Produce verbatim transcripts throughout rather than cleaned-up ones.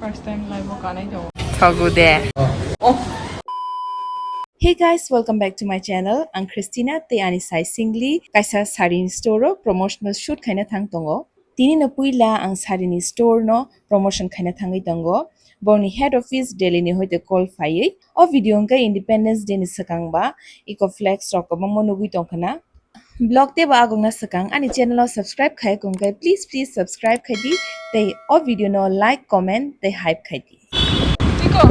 First time live o kanai tongo. Thogo de. Oh. Hey guys, welcome back to my channel. Ang Christina, tei ani sai singli kaisa sari ni store o promotional shoot khaina thang tongo. Tini no puila ang sari ni store no promotion khaina thangwi tongo. Boni head office Delhi ni hoite call phaiwi. O video hwnkhe Independence Day ni swkang ba eco flags rok kwbangma nugwi tongkhana. Vlog tei bo agungna swkang ani channel o subscribe khai kung khe please, please subscribe khai di tei o video no like, comment tei hype khai di. Tiko.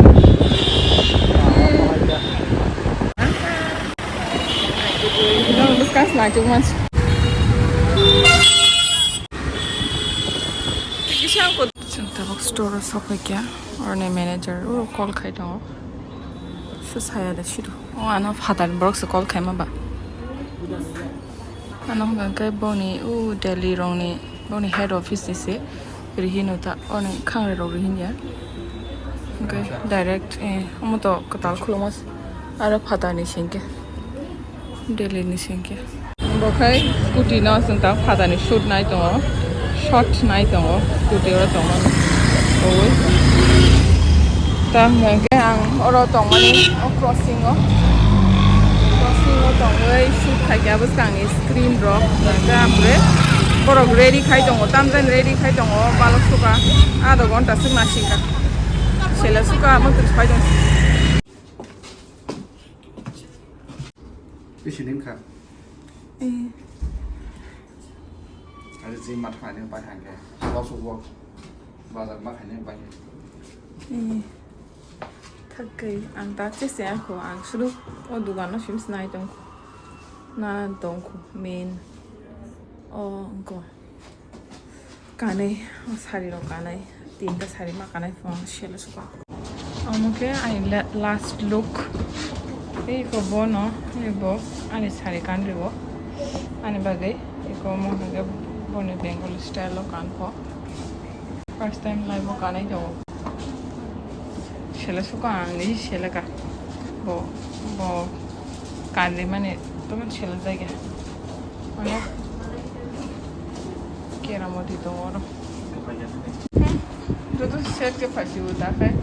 Nang bwskang snaichuk mansi. Kisa ko. Chwng tabuk store o sokphaikha, oroni manager uro call khai tongo. Se saya de sidu. O ano phatar borok se call khaima ba. Ano hwnkha khe boni u Delhi rokni boni head office ni se rihino ta, oni khangrwi rok rihinya. Hwnkhe direct, eh, omo to kwtal khulumos aro phatar ni se hwnkhe. Delhi ni singkhe. Bo khai scooty no chwng ta phatani shoot nai tongo, shot nai tongo, scooty oro tongmani. Oi. Ta hwnkhe ang oro tongmani o crossing o, crossing o tongwi shoot khaikha bwskangni screen rok. Hwnkhe ang pore borok ready khai tongo, tamjani ready khai tongo, balok suka adha ghonta swk nasingkha. Sela suka mwtwrwi phai tong. Bisi ning kha. Eh. Ari si mat khaini bai hangke. Habo subo. Bazar ma khaini bai. Eh. Thakkai ang ta chese ako ang suru o dugan no sim sinai tong. Na tong ko main. O ko. Kanwi, o sari rok kanwi, tinta sari ma kanwi phano selo suka. Omo khe ani la-, last look. Tei iko bono, iko ani sari kanwi o. Ani bagwi iko omo hwnkhe boni Bengali style o kankho. First time life o kanwi tongo. Selo suka ang ni selo ka. Bo, bo kanwi mani toman selo jaiga. Ano keramoti tongo oro. Hmm, joto set khe phaisi o ta khai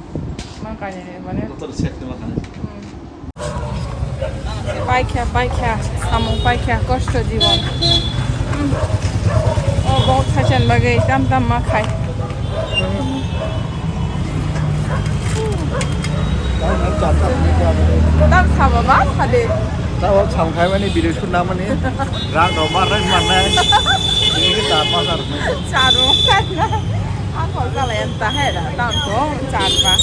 ma kani ni mane. Joto set khe ma kani. Hmm. Paikha, paikha, samung paikha, kosto jibon. Hmm. O bok saichani bagwi tam tam ma khai. Tam sabo ba sade. Tao samung khaimani video shoot nangmani rang rok ma rai mannai. Ini ke ta ma sar. Charo. Ang kok sala yang ta hai da tam ko char ba.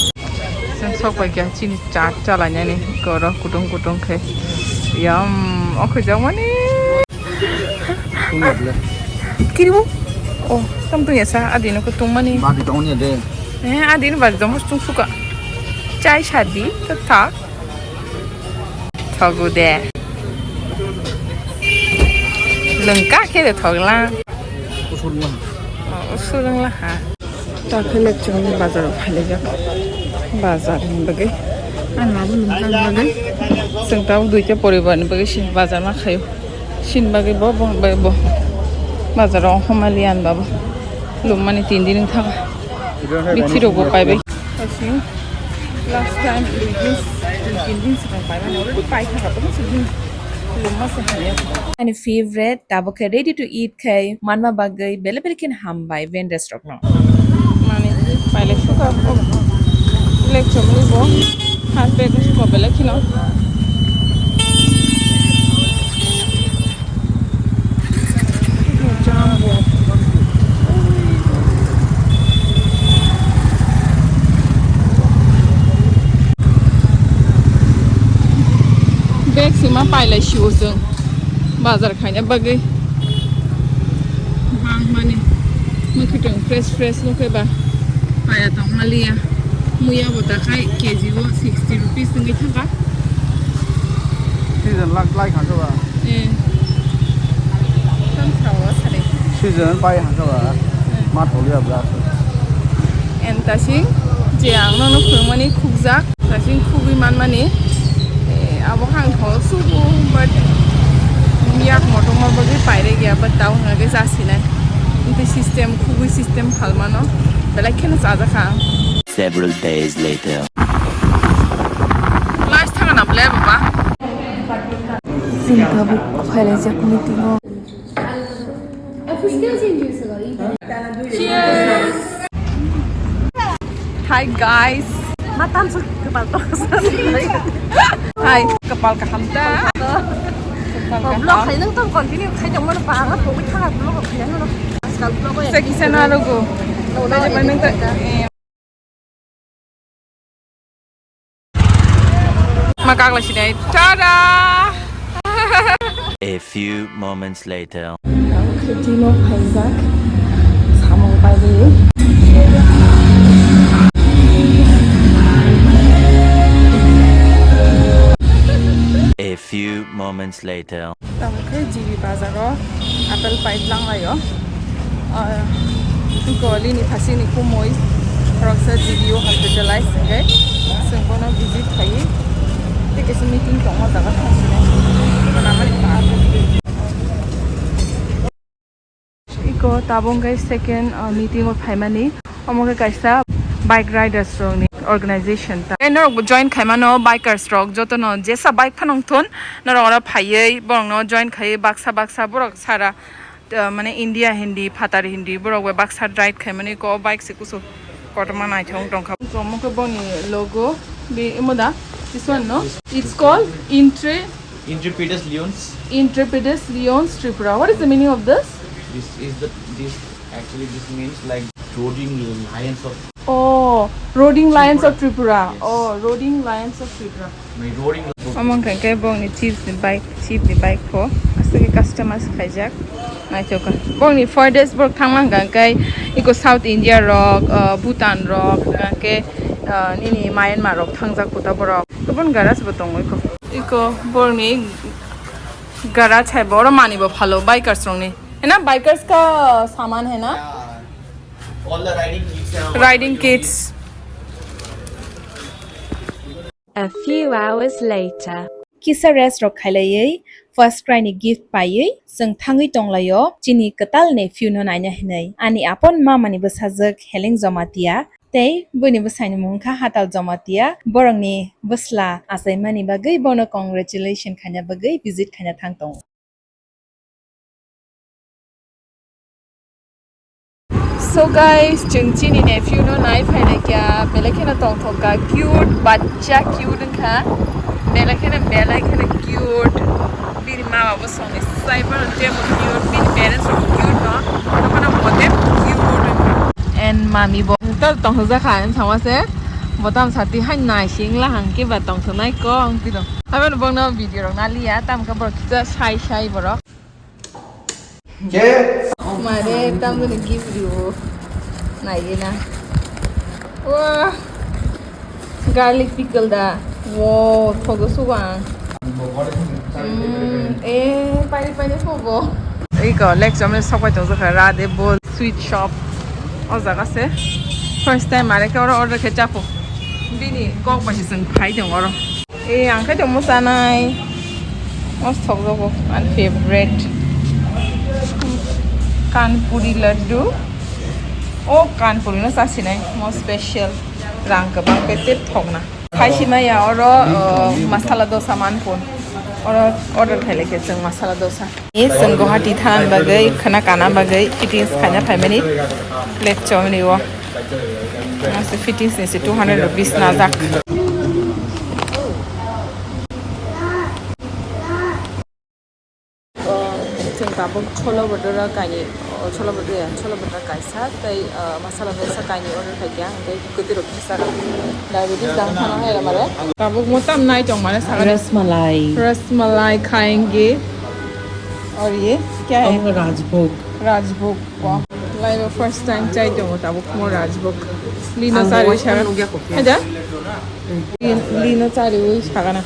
Sen sok bai kya chini chat chala nyani koro kutung kutung khe. Yam, o khujak mani. Tungma bile. Kiribu? Oh, tam tungya sa, adi no kutung mani. Badi tong nya de. Eh, adi no badi tong tung suka. Chai sadi, ta ta. Thogu de. Lengka khe de thogla. Usul ma. Oh, usul wngla ha. Ta khe lecture ni bazar o phailaijak. Bazar ni bagwi. Ani ma bo nungkha ni bagwi. Chwng tabuk duita poribar ni bagwi sini bazar ma khaio. Sini bagwi bo, bo, bo, bo. Bazar o homali ani babo. Lum mani tin din wng thang. Bithi rok bo paibai. Last time dui din, dui tin din swkang paimani. Already pai thang kha, tamo swk din. Lum ma se hamya. Ani favorite, tabuk khe ready to eat khai manma bagwi bele bele khe hambai vendors rok. Mani, pailai suka, oh, black chomni bo, half bag suka belai kheno. Jam bo. Bag sima pailai sio chwng. Bazar khaina bagwi. Bang mani. Mwkhwtwng fresh fresh nukhe ba. Paya tong maliya. Muya bo ta khai K G o sixty rupees wngwi thangkha. Season lak lai kha ba. Eh. Tam sao sari. Season pai kha ba. Eh. Ma tholiya bla. En tasing je ang nono phwrwngmani khukjak. Tasing khugwi manmani, eh, abo hang tho subu, but yak motongma bagwi paire gya, but tao hwnga khe chasinai. Tei system, khugwi system phalmano, belai kheno chajakha ang. Several days later. Class thang na ble baba. Sing tabuk phailai jak meeting o. Cheers. Hi guys. Matam sa kapal to. Hi, kapal kaham ta. Kapal kaham. Vlog khai nang tong continue khai tong mano pa ang ko thang vlog khai nang no. Askal vlog ya. Sa kisa na logo. Nang ta. Ma kagla sinai. Tada! A few moments later. Khetino phaijak samung paidi. A few moments later. Tamo khe G B bazaro apple pai tlang laio. Ah, iko lini phasini kumui khoroksa G B o hospitalize hwnkhe chwng bono visit khaiwi tei kaisa meeting tongma jaga thangsinai. Iko namani pa. Iko tabuk khe second, uh, meeting o phaimani. Omo khe kaisa bike riders rokni organization ta. Tei norokbo join khaimano bikers rok jotono jesa bike phano wngthun norok oro phaiwi borokno join khaiwi baksa baksa borok sara, uh, mane India hindi, phatar hindi borok bai baksa ride khaimani ko bike se kusu kotorma naithok tongkha. Omo khe boni logo be imo da this one no? It's called Intre Intrepidus Lions. Intrepidus Lions Tripura. What is the meaning of this? This is the, this, actually this means like roaring lions of Oh, Roaring Lions of Tripura. Yes. Oh, Roaring Lions of Tripura. My roaring. Omo hwnkha khe bongni chips ni bike, chip ni bike pho aswk khe customize khaijak. Naithoka. Bongni four days borok thangma hwnkha khe iko South India rok, uh, Bhutan rok, hwnkha khe, uh, nini Myanmar rok thangjak kota borok. Kubun garage bo tongo iko. Iko borokni garage hai bo oro manwi bo phalo bikers rokni. Hena bikers ka saman hena? Yeah. All the riding kits and all. Riding kits. A few hours later. Kisa rest rok khailaiwi first cry ni gift paiwi chwng thangwi tonglaio chini kwtal nephew no naina hinwi. Ani apon mama ni bwsajwk Heleng Jomatia tei buini bwsai ni mung kha Hatal Jomatia. Borok ni bwsla achaimani bagwi bono congratulation khaina bagwi visit khaina thang tongo. So guys, chwng chini nephew no nai phainai kya, belai kheno tongthok kha, cute, bachcha cute wngkha, belai kheno, belai kheno cute. Bini mama bo songni sai phano temo cute, bini parents rok cute no, phano mote cute wngkha. And mami bo tal tongthok jakha, ang sama se, botam sati hai nai sing lahang ke ba tongthok nai ko ang pidong. Haibano bongno video rok naliya, tam khe borok kisa sai sai borok. Mare tamni gift riwo. Naigina. Wah. Garlic pickle da. Wow, thogo sugo ang. Mm, eh, pani pani phobo. Iko, lek chomle sopai tong jakha, Radhe Bol Sweet Shop. O jaga se. First time mare khe oro order khe chapo. Bini kok bai se chwng phai tong oro. Eh, ang khe tongmo chanai. Most thokjago, ani favorite. Kanpuri laddu. O kanpuri no chasinai, most special. Rang kwbang khe tei thokna. Khaisi maya oro, uh, masala dosa manpun. Oro order khailai khe chwng masala dosa. Ni chwng Guwahati thana bagwi, khwna kana bagwi, fittings khaina phaimani. Lek chomni o. Masa fittings ni se two hundred rupees najak. Chwng tabuk cholo bhatura kainwi, o cholo bhatura ya, cholo bhatura kaisa tei, uh, masala dosa kainwi order khaikha, hwnkhe kwtwirok kisa diabetes dang phano hai mare. Tabuk mo tam nai tong mare sakha. Rasmalai. Rasmalai khayenge. Aur ye kya hai? Rajbhog. Rajbhog. Wow. Life o first time chai tongo tabuk mo Rajbhog. Lino chari sakha. Haja? Lino chari ui sakha na.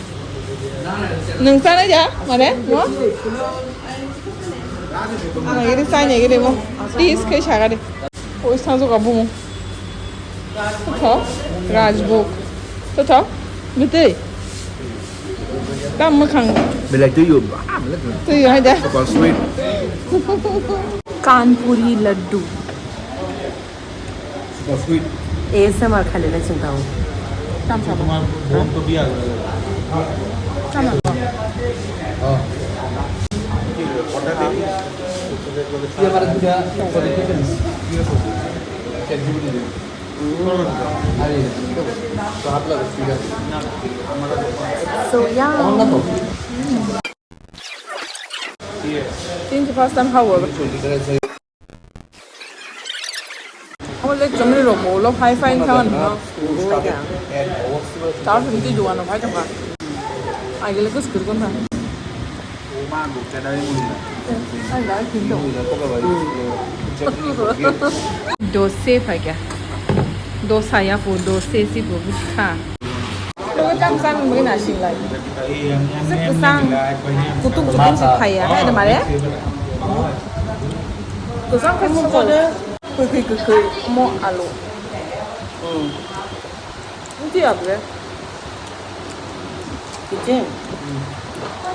Nwng chanai ja, mane? Mo? Nagiri chai nagiri mo. Tis khe sagari. Oi sanjo ka bumu. Tho, Rajbhog. Tho, tho. Bitui. Tam makhang. Belai tui yo. Ah, belai tui. Tui yo, hai da. Super sweet. Kanpuri laddu. Super sweet. A S M R khailai chwng tao. Tamsa bo. Tamsa bo. So yum. Tinchi first time how was? Amo le chumri rok mo ulo phai phai kha mani no. Tar hwn twi dukan rok phai tongkha. Ai gele kus kur kun tha. Ai la kinto. Dose phai kha. Dosa ya po dose si po bwkha. Logo tam chang mui na sing lai. Se kwchang kutung kutung se phai ya, hai da mare? Kwchang khe mung kode kwkhwi kwkhwi mo alu. Hmm. Nti abre. Kiche? Hmm.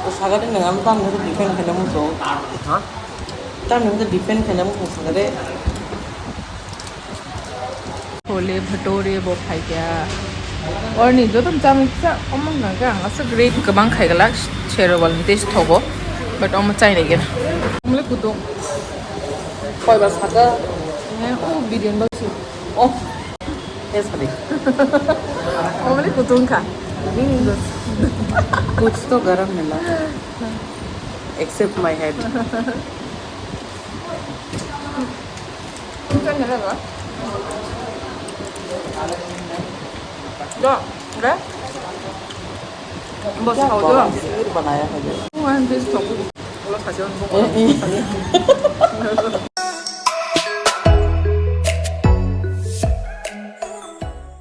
O sagade nang am tam defend khana mucho. Ha? Tam nang defend khana mucho sagade. Chole bhature bo phaikha. Orni joto chamung kisa omong nangkha ang aswk rate kwbang khaiglak sero bal taste thogo, but omo chainai gena. Omle kutung. Koi ba saka. Ne o biryani ba su. Oh. Yes, buddy. Omle kutung kha. कुछ तो गरम मिला, except my head. Unsa nila ba? Do, re? Bos kau do. Sir banaya hai. One this toku. Lo sajon. Eh, eh.